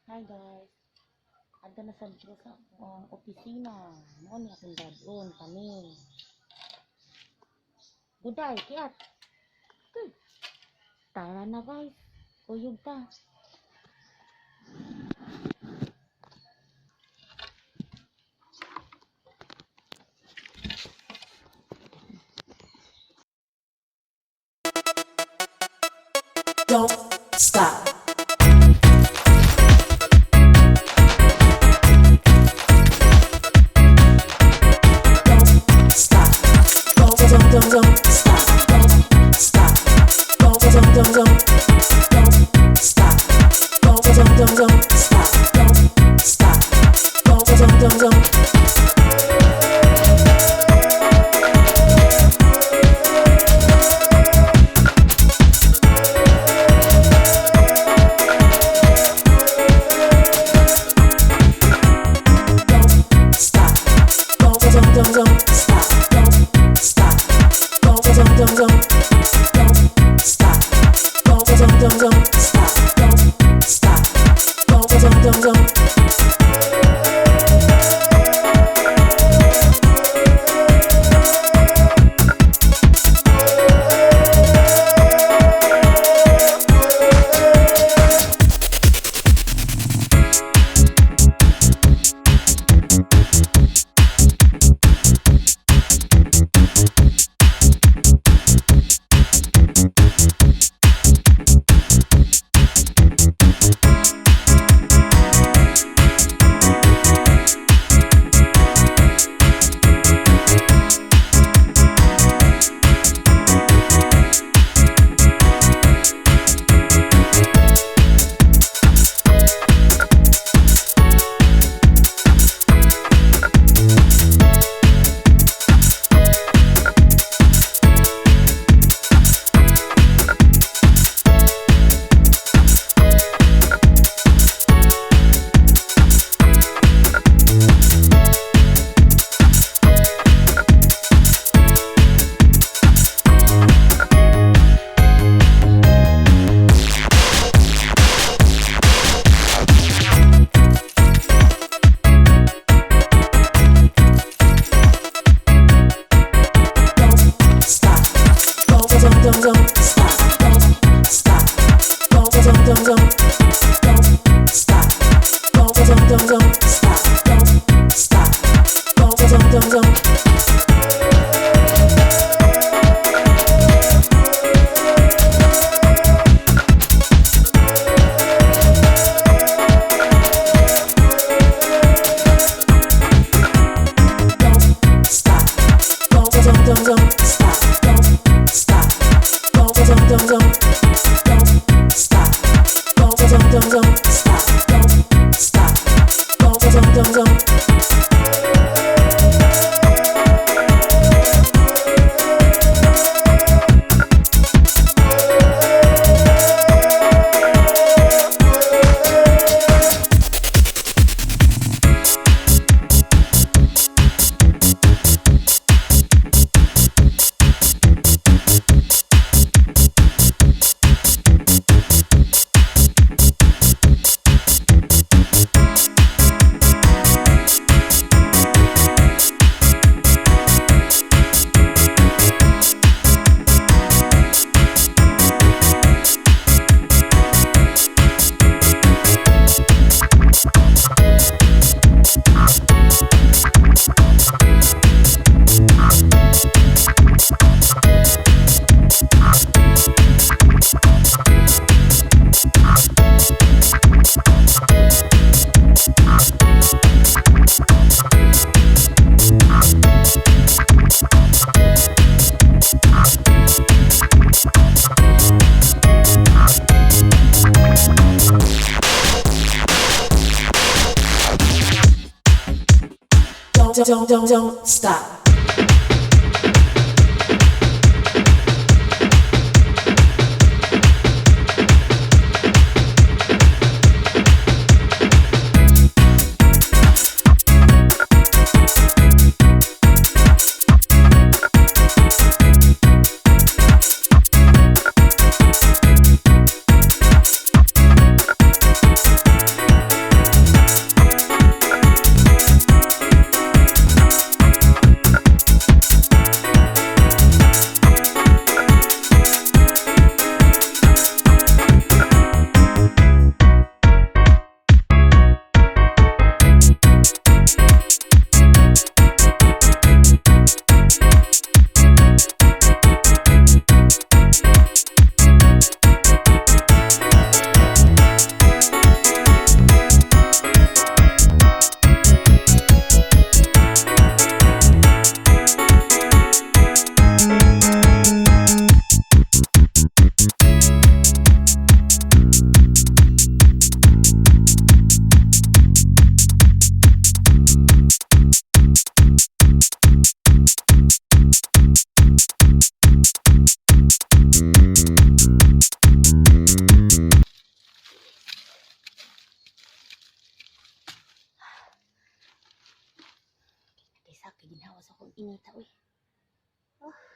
Hi guys. Adto na sad ko sa akong opisina. Mao ni akong dad-on kami. Buday, kiat. Tara na guys. Kuyog ta. Don't stop. Don't stop. Don't don't don't don't stop. Don't stop. Don't don't don't don't don't stop. Don't don't don't don't stop. Don't stop. Don't don't don't don't. Don't stop. Don't don't don't don't stop. Don't stop. Don't don't don't don't don't stop. Don't don't don't don't stop. Don't stop. Don't don't don't don't. Don't stop. Don't don't don't don't stop. Don't stop. Don't don't don't don't don't stop. Don't don't don't don't stop. Don't stop. Don't don't don't don't. Don't stop. Don't don't don't don't stop. Don't stop. Don't don't don't don't don't stop. Don't don't don't don't stop. Don't stop. Don't don't don't don't. Don't don't don't don't stop. Sa kay ginhawa sa akong inita, uy. Oh.